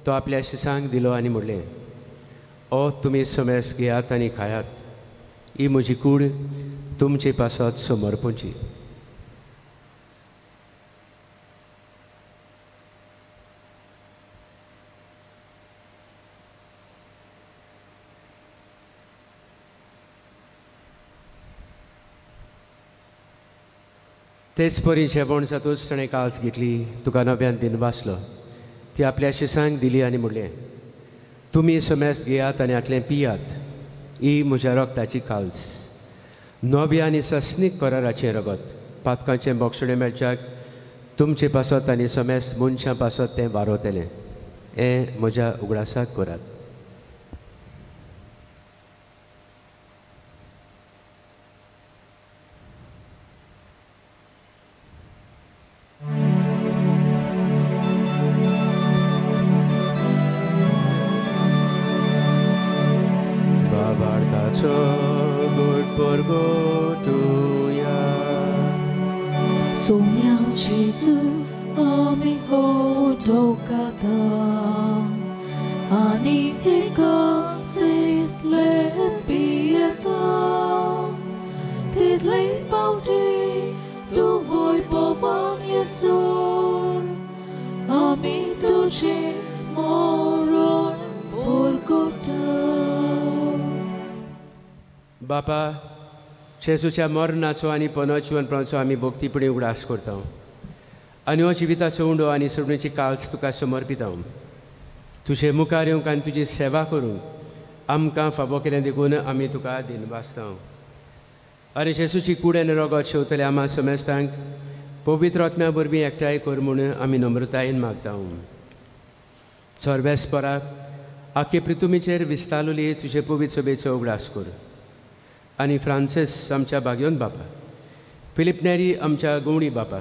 तो आपल्या शिसांक दिलो आनी म्हणलें, ओ तुमी समेस घेयात आनी खायात, ही म्हजी कूड तुमचे पासत समर्पूची. तेच परी जेवण जातूच ताणें काल्स घेतली, तुका नव्यान दिन बासलो, ती आपल्या शिसांक दिली आनी म्हणलें, तुमी समेस घेयात आनी हातलें पियात, ही म्हज्या रगताची काल्स, नव्या आनी सस्नीक कराराचें रगत, पातकांचें बोगसणें मेळच्याक तुमचे पासत आनी समेस मनशां पासत तें वारोवतलें. हें म्हज्या उगडासाक करात. बापा, जेजूच्या मरणाचो आनी पुनर्जिवनपणाचो आमी भक्तीपणी उगडास करता आनी हो जिविताचो उंडो आनी सोडणेची काल्स तुका समर्पिता. तुजे मुखार येवंक आनी तुजी सेवा करूंक आमकां फावो केलें देखून आमी तुका दिनवासता. आनी जेजूची कूड आनी रगत शेवतले आमा समेस्तांक पवित्र आत्म्या वरवीं एकठांय कर म्हूण आमी नम्रतायेन मागता. सर्वेस्परा, आखे पृथुमीचेर विस्तारली तुजे पवित्र सभेचो उगडास कर आनी फ्रांसीस आमच्या बागयोन बापा, फिलीप नेरी आमच्या गवणी बापा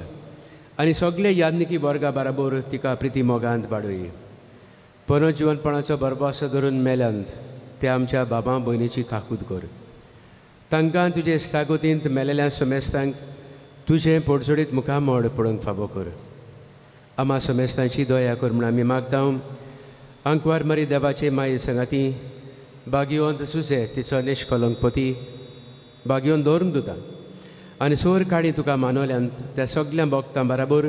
आनी सगळे यादनिकी वर्गा बराबर तिका प्रिती मोगांत बाडोय. पुनर्जिवनपणाचो बरबासो धरून मेल्यांत ते आमच्या बाबा भयणीची काकूत कर. तांकां तुजे स्थागोतींत मेलेल्या समेस्तांक तुजें पोटजोडीत मुखामळ पळोवंक फावो कर. आमा समेस्तांची दया कर म्हूण आमी मागता. आंकवार मरी देवाचे माये सांगाती बागियोंत सुजे तिचो निश्कलंकपती बागियोन दवरून दिता आनी सोर काणी तुका मानवल्यांत त्या सगल्या भक्तां बराबर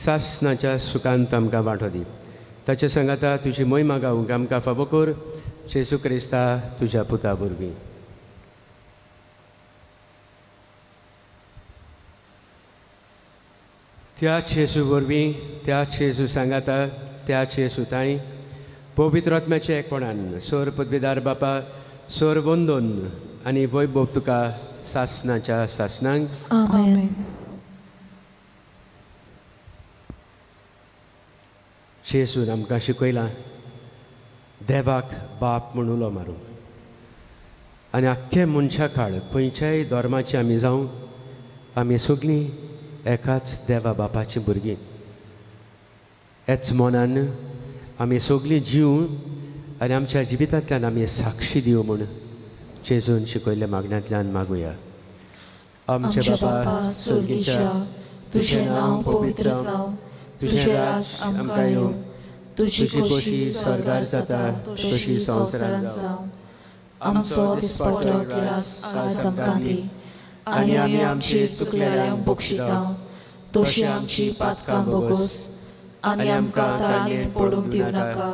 सासनाच्या सुखांत आमकां वांटो दी. ताचे सांगाता तुजी मोहिमा गावंक आमकां फावो कर, जेजू क्रिस्ता तुज्या पुता वरवीं. त्याच जेजू वरवीं, त्याच जेजू सांगाता, त्याच जेजू ताई पवित्र आत्म्याच्या एकपणान सोर पदवीदार बापा सोर वंदन आनी वैभव तुका सासनाच्या सासनांक.
आमेन.
जेजून आमकां शिकयलां देवाक बाप म्हूण उलो मारूंक आनी आख्खे मनशा काळ खंयच्याय धर्माची आमी जावं आमी सगळीं एकाच देवा बापाचीं भुरगीं. हेच मनान आमी सगळीं जीव आनी आमच्या जिवितांतल्यान आमी साक्षी दिवं म्हूण जेजून शिकयल्ल्या मागण्यांतल्यान मागुया. आमच्या बापा स्वर्गीच्या,
तुजें नांव पवित्र जावं, तुजें राज आमकां येवं, तुजी खोशी स्वर्गार जाता तशी संवसारांत जावं. आमचो दिसपट्टो गिरास आज आमकां दी आनी आमी आमची चुकलेल्यांक बक्षिता तशी आमची पातकां भोगोस आनी आमकां ताळेंत पडूंक दिवं नाका,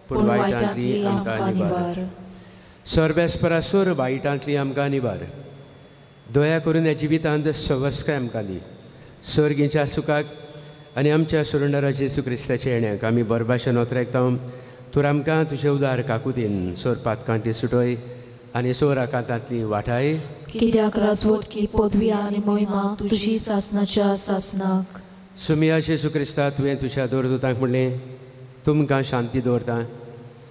पूण वायटांतली आमकां निवार.
सर्वेस्परासूर वायटांतली आमकां निवार. दया करून ह्या जिवितांत सवस्काय आमकां दी. स्वर्गीच्या सुखाक आनी आमच्या सुरंडरा जेजू क्रिस्ताच्या येण्याक आमी बरे भाशेन ओतरेकता. तूं आमकां तुजे उदार काकुतीन सोर पातकांती सुटय आनी सोर आकांतांतली वाटाय.
कित्याक राजवटकी पदवी आनी मोहिमा तुजी सासनाच्या सासनाक.
सुमिया जेजू क्रिस्ता, तुवें तुज्या दवरदूतांक म्हणलें, तुमकां शांती दवरता,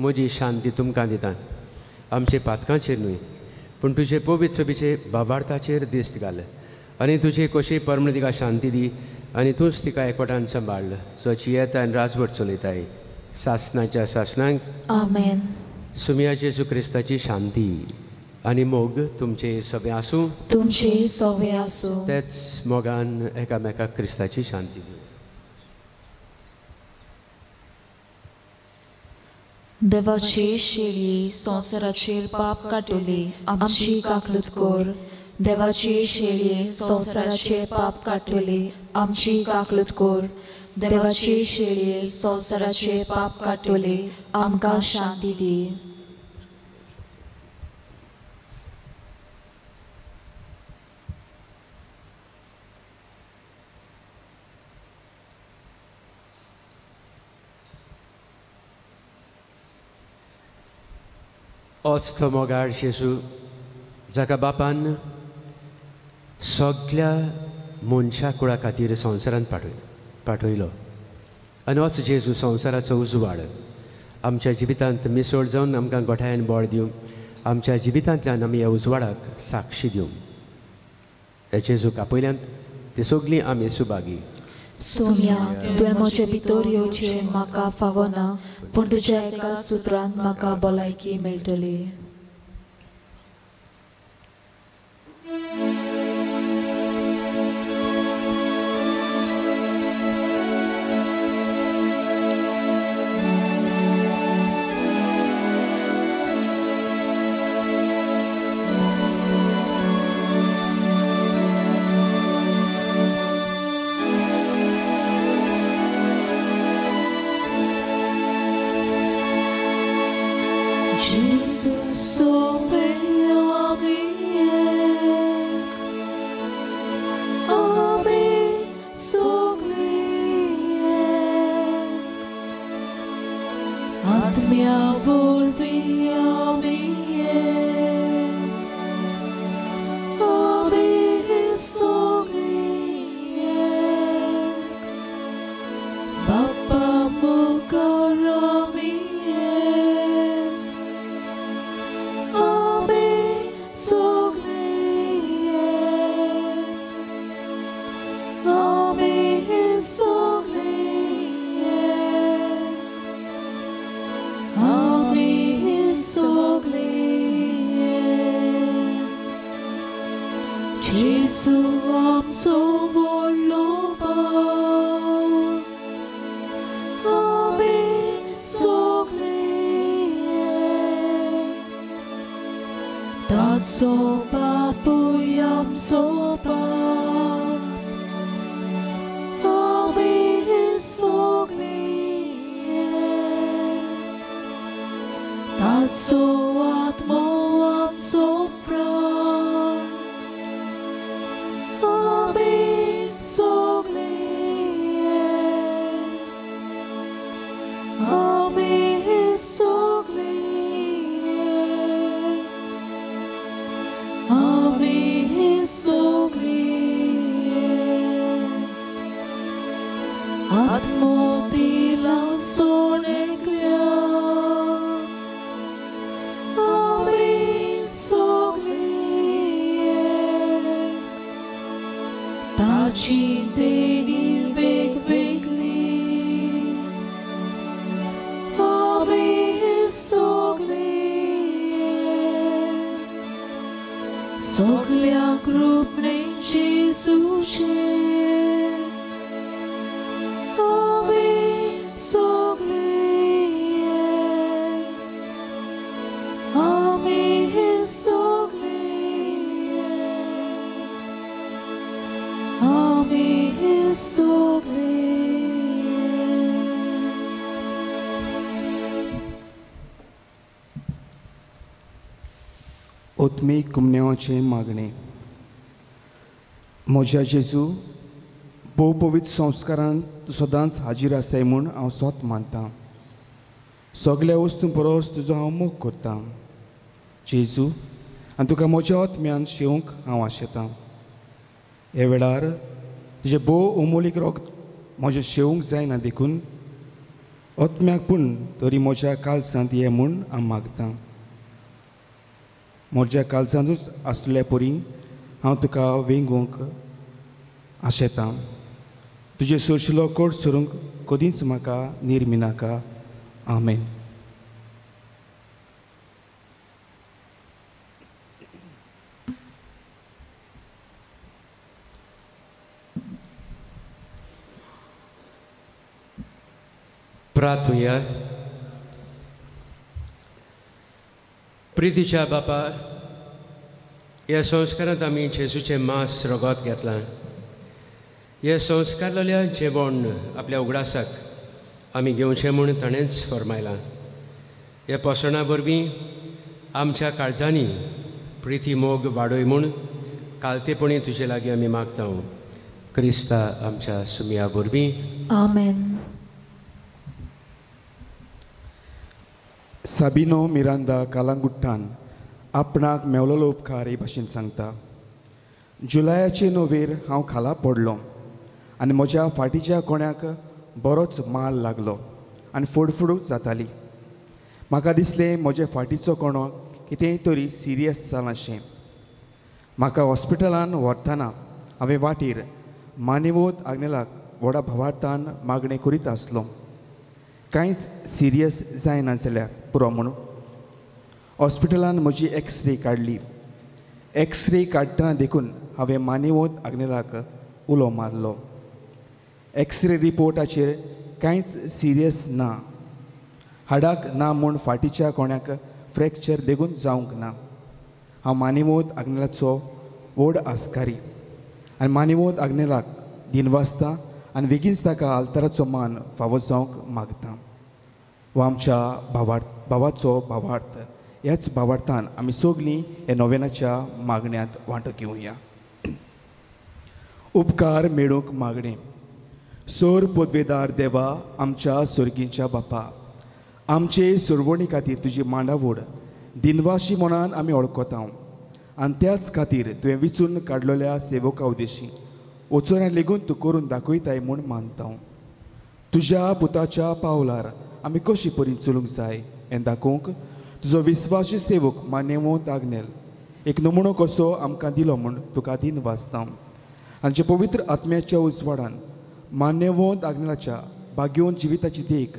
म्हजी शांती तुमकां दिता. आमचे पातकांचेर न्हय पूण तुजे पवित्र सभेचे बाबार्थाचेर दिश्ट घाल आनी तुजे कशी परमळ तिका शांती दी आनी तूंच तिका एकवटान सांबाळ, स्वची येता आनी राजवट चलयताय सासनाच्या सासनांक.
आमेन.
सुमिया जेजू क्रिस्ताची शांती आनी मोग तुमचे सगळे आसूं,
तुमचे सगळे आसूं.
तेच मोगान एकामेकाक क्रिस्ताची शांती दिवं.
देवाची शेळी संवसाराचेर पाप काडटली आमची काकलूत कर. देवाची शेळी संवसाराचेर पाप काडटली आमची काकलूत कर. देवाची शेळी संवसाराचेर पाप काडटली आमकां शांती दी.
ओच तो मोगाळ जेजू जाका बापान सगळ्या मनशा कुळा खातीर संवसारांत पाठयलो आनी ओच जेजू संवसाराचो उजवाड आमच्या जिवितांत मिसळ जावन आमकां गोठायेन बळ दिवं, आमच्या जिवितांतल्यान आमी ह्या उजवाडाक साक्षी दिवं. ह्या जेजूक आपयल्यांत ती सगळीं आमी सुभागी.
सोम्या, तुवें म्हजे भितर येवचें म्हाका फावना, पूण तुज्या एका सुत्रान म्हाका भलायकी मेळटली.
ताची देणी वेगवेगळी आमी सगळे सगळ्या कृपणे जेजूचे आमी सगळे आमी सगळे आमी सगळे.
आत्मीक कुमनेवाचें मागणें. म्हज्या जेजू, भोव पवित्र संस्कारान तूं सदांच हाजीर आसाय म्हूण हांव सोत मानतां. सगल्या वस्तूं परस तुजो हांव मोग करतां जेजू, आनी तुका म्हज्या आत्म्यान शेवंक हांव आशेतां. ह्या वेळार तुजें भोव अमोलीक रोग म्हजें शेवंक जायना देखून आत्म्याक पूण तरी म्हज्या काळजांत ये म्हूण हांव मागतां. म्हज्या काळजांतूच आसल्या परी हांव तुका वेंगोवंक आशेतां. तुजें सोरशिलो कोट सरूंक कदींच म्हाका निर्मिनाका. आमेन.
प्रार्थुया. प्रितीच्या बापा, ह्या संस्कारांत आमी जेजूचें मांस रगत घेतलां. ह्या संस्कारांतल्या जेवण आपल्या उगडासाक आमी घेवचें म्हूण ताणेंच फर्मायलां. ह्या पोसणां वरवीं आमच्या काळजांनी प्रिती मोग वाडय म्हूण कालतेपणी तुजे लागीं आमी मागता. क्रिस्ता आमच्या सुमया वरवीं.
आमेन.
साबिनो मिरांदा कालांगुट्टान आपणाक मेवलेलो उपकार हे भाशेन सांगता. जुलयाचे 9 हांव खाला पडलो आनी म्हज्या फाटीच्या कोण्याक बरोच माल लागलो आनी फोडफोडूच जाताली. म्हाका दिसलें म्हजे फाटीचो कोणो कितेंय तरी सिरियस जालां शें. म्हाका हॉस्पिटलान व्हरतना हांवें वाटेर मानेवोत आग्नेलाक व्हडा भावार्थान मागणें करीत आसलो, कांयच सिरियस जायना जाल्यार पुरो म्हणून. हॉस्पिटलान म्हजी एक्सरे काडली. एक्सरे काडटना देखून हांवें मानेवोत आग्नेलाक उलो मारलो. एक्सरे रिपोर्टाचेर कांयच सिरियस ना, हाडाक ना म्हूण फाटीच्या कोण्याक फ्रॅक्चर देखून जावंक ना. हांव मानेवोत आग्नेलाचो व्हड आस्कारी आनी मानेवोत आग्नेलाक दिनवासता आनी बेगीनच ताका आल्ताराचो मान फावो जावंक मागता. वा आमच्या भावाचो भावार्थ. ह्याच भावार्थान आमी सगलीं ह्या नोवेनाच्या मागण्यांत वांटो घेवया. उपकार मेळूंक मागणें. सोर पदवेदार देवा, आमच्या सोर्गींच्या बापा, आमचे सोरवणी खातीर तुजी मांडावड दिनवाशी मनान आमी वळखता आनी त्याच खातीर तुवें विचून काडलेल्या सेवका उदेशी वचोन लेगून तूं करून दाखयताय म्हूण मानता. तुज्या पुताच्या पावलार आमी कशी परी चलूंक जाय हें दाखोवंक तुजो विस्वासी सेवक मानेवंत आग्नेल एक नमुनो कसो आमकां दिलो म्हूण तुका दिन वाचता. आनी जे पवित्र आत्म्याच्या उजवाडान मान्यवंत आग्नेलाच्या भाग्योवन जिविताची देख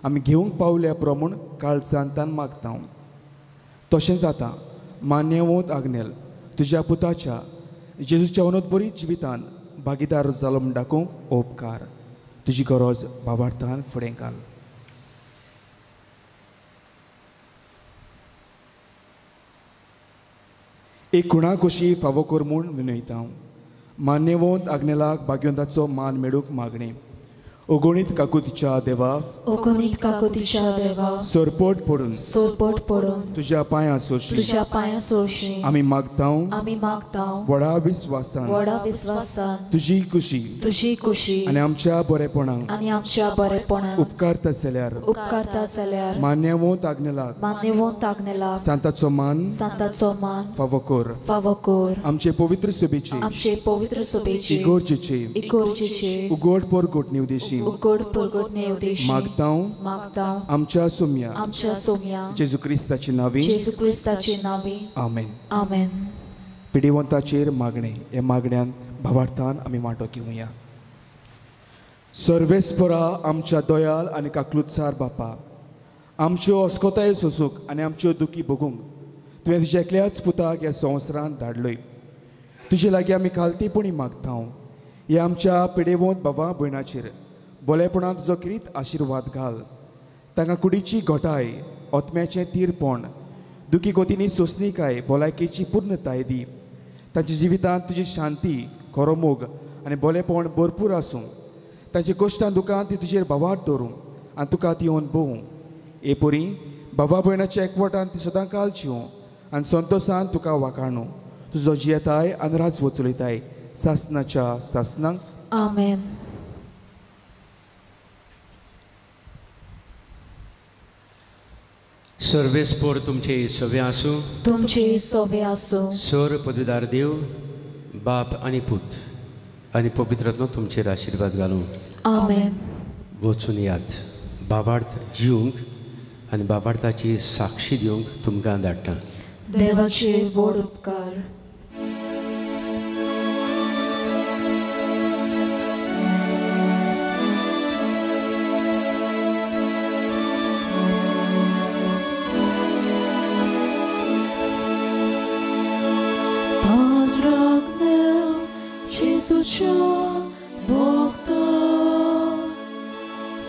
आमी घेवंक पावल्या पुरो म्हूण काळजान तान मागता. तशें जाता मान्यवंत आग्नेल तुज्या पुताच्या जेजूच्या अनोदबरी जिवितान भागीदार जालो म्हूण दाखोवंक उपकार. तुजी गरज भावार्थान फुडें घाल. एक खुणा कशी फावो कर म्हूण विनयता. मान्यवंत आग्नेलाक भाग्यवंताचो मान मेळूंक मागणें. अगणीत काकुतीच्या देवा,
अगणीत काकुतीच्या देवा,
सरपट पडून,
सरपट पडून
तुज्या पांयां सोशी,
तुज्या पांयां सोशी
आमी मागता,
आमी मागता
व्हडा विस्वासान,
व्हडा विस्वासान
तुजी कुशी,
तुजी कुशी
आनी आमच्या बरेपणाक,
आनी आमच्या बरेपणाक
उपकारता जाल्यार,
उपकारता जाल्यार
मान्यवंत आग्नेलाक,
मान्यवंत आग्नेलाक
सांताचो मान,
सांताचो मान
फावो कर,
फावो कर.
आमचे पवित्र सभेची,
आमचे पवित्र सभेची
इगोर्जेचे,
इगोर्जेचे
उगड परगट उदेशी,
उगड परगट उदेशी
मागता,
मागता
आमच्या सोम्या,
आमच्या सोम्या
जेजू क्रिस्ताचे नांवी,
जेजू क्रिस्ताचे नांवी.
आमेन.
आमेन.
पिडिवंताचेर मागणें. ह्या मागण्यान भावार्थान आमी वांटो घेवया. सर्वेस्परा आमच्या दयाल आनी काकलुतसार बापा, आमच्यो अस्कोतायो सोसूंक आनी आमच्यो दुखी भोगूंक तुवें तुज्या एकल्याच पुताक ह्या संवसारांत धाडलोय. तुजे लागीं आमी खालतीपणी मागता ह्या आमच्या पिडेवंत बाबा भयणाचेर बोलेपणांत तुजो किरीत आशिर्वाद घाल. तांकां कुडीची घटाय, आत्म्याचें तीरपण, दुखी गोतींनी सोंसणीकाय, भलायकेची पूर्णताय दी. तांच्या जिवितांत तुजी शांती, खरो मोग आनी बोलेपण भरपूर आसूं. तांच्या कश्टां दुकान ती तुजेर भावार्थ दवरूं आनी तुका ती येवन भोवूं. हे परी बाबा भयणाच्या एकवटान ती सदां काल जिवूं आनी संतोसान तुका वाखाणू. तुजो जियेताय आनी राजवट चलयताय सासनाच्या सासनाक.
आमेन.
सर्वेस्पोर तुमचे सवे आसूं.
तुमचे सवे आसूं.
सर पदवीदार देव बाप आनी पूत आनी पवित्र आत्मा तुमचेर आशिर्वाद घालूं.
आमेन.
वचून यात बाबार्थ जिवंक आनी बाबार्थाची साक्षी दिवंक तुमकां धाडटा.
देवाचे व्हड उपकार. जेजूच्या भक्ता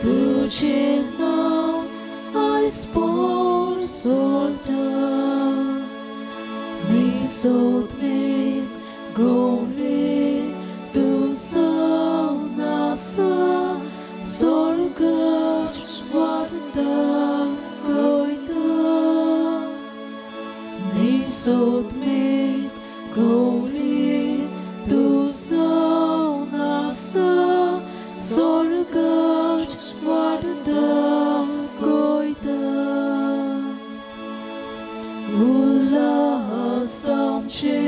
तुजें नांव आयज पोरसोळटा. निसोतमेक गोवले तूं जावन आसा स्वर्गाच वाट दाखयता. निसोतमेक गोवले तूं जावन आसा स्वर्गाच वाट दाखयता. उल्हास आमचे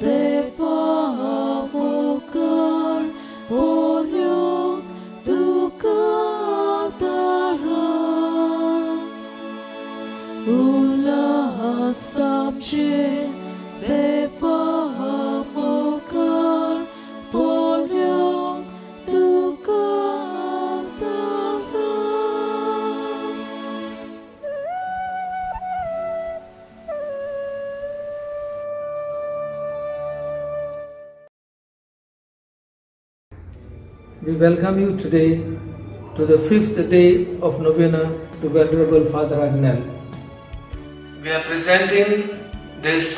देवा मुखार पळोवंक तुका दारार. उल्हास आमचे देवा मुखार पळोवंक तुका दारार.
We welcome you today to the fifth day of Novena to Venerable Father Agnel. We are presenting this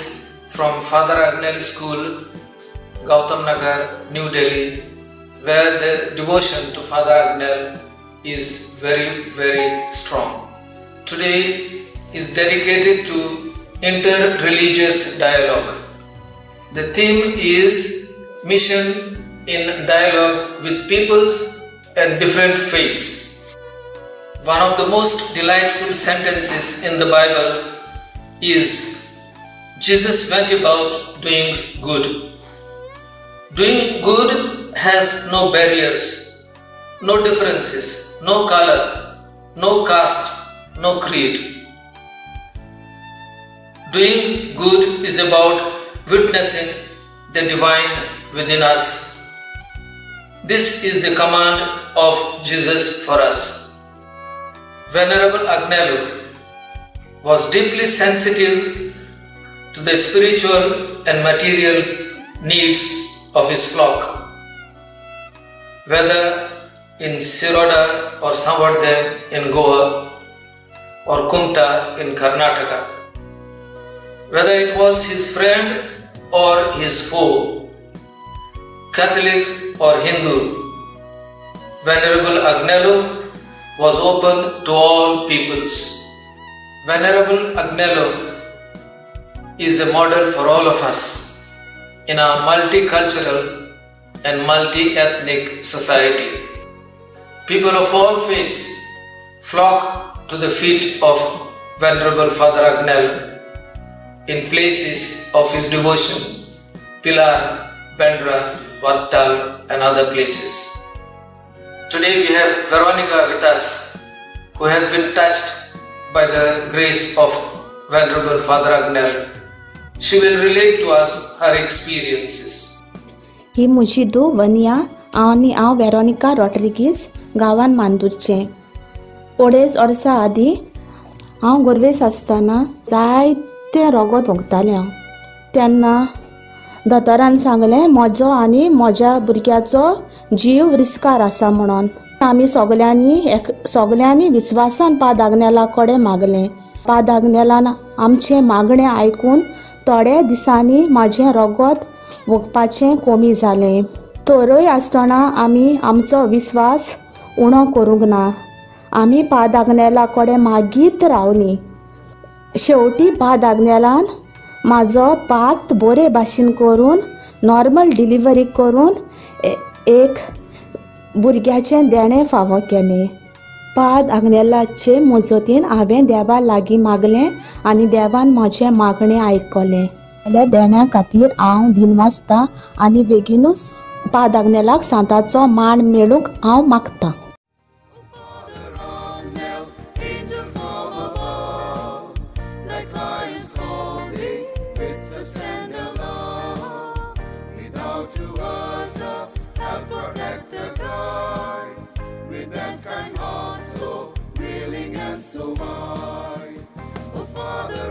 from Father Agnel School, Gautam Nagar, New Delhi, where the devotion to Father Agnel is very, very strong. Today is dedicated to inter-religious dialogue. The theme is mission in dialogue with peoples and different faiths. One of the most delightful sentences in the Bible is, Jesus went about doing good. Doing good has no barriers, no differences, no color, no caste, no creed. Doing good is about witnessing the divine within us. This is the command of Jesus for us. Venerable Agnelo was deeply sensitive to the spiritual and material needs of his flock. Whether in Siroda or Samvardhe in Goa or Kumta in Karnataka, whether it was his friend or his foe, Catholic or Hindu, Venerable Agnelo was open to all peoples. Venerable Agnelo is a model for all of us in our multicultural and multi-ethnic society. People of all faiths flock to the feet of Venerable Father Agnelo in places of his devotion, Pilar, Bandra, Wattal and other places. Today we have Veronica with us, who has been touched by the grace of Venerable Father Agnelo. She will relate to us her experiences.
ही म्हजी धूव वनिया आनी हांव Veronica Rodrigues, गांवान मांदूरचें. अडेज वर्सां आदीं हांव गोरवेस आसतना जायतें रोगोत भोगतालें हांव. तेन्ना दोतोरान सांगलें म्हजो आनी म्हज्या भुरग्याचो जीव रिस्कार आसा म्हणून. आमी सगल्यांनी विस्वासान पाद आग्नेला कडेन मागलें. पाद आग्नेलान आमचें मागणें आयकून थोड्या दिसांनी म्हाजें रोगोत वोगपाचें कमी जालें. तरय आसतना आमी आमचो विस्वास उणो करूंक ना. आमी पाद आग्नेला कडेन मागीत रावलीं. शेवटी पाद आग्नेलान म्हाजो पात बरे भाशेन करून नॉर्मल डिलिव्हरी करून एक भुरग्याचें देणें फावो केलें. पाद आग्नेलाचे मजतीन हांवें देवा लागीं मागलें आनी देवान म्हजें मागणें आयकलें. जाल्यार देण्या खातीर हांव दिनवासता आनी बेगीनूच पाद आग्नेलाक सांताचो मान मेळूंक हांव मागतां.
So wide. Oh, Father,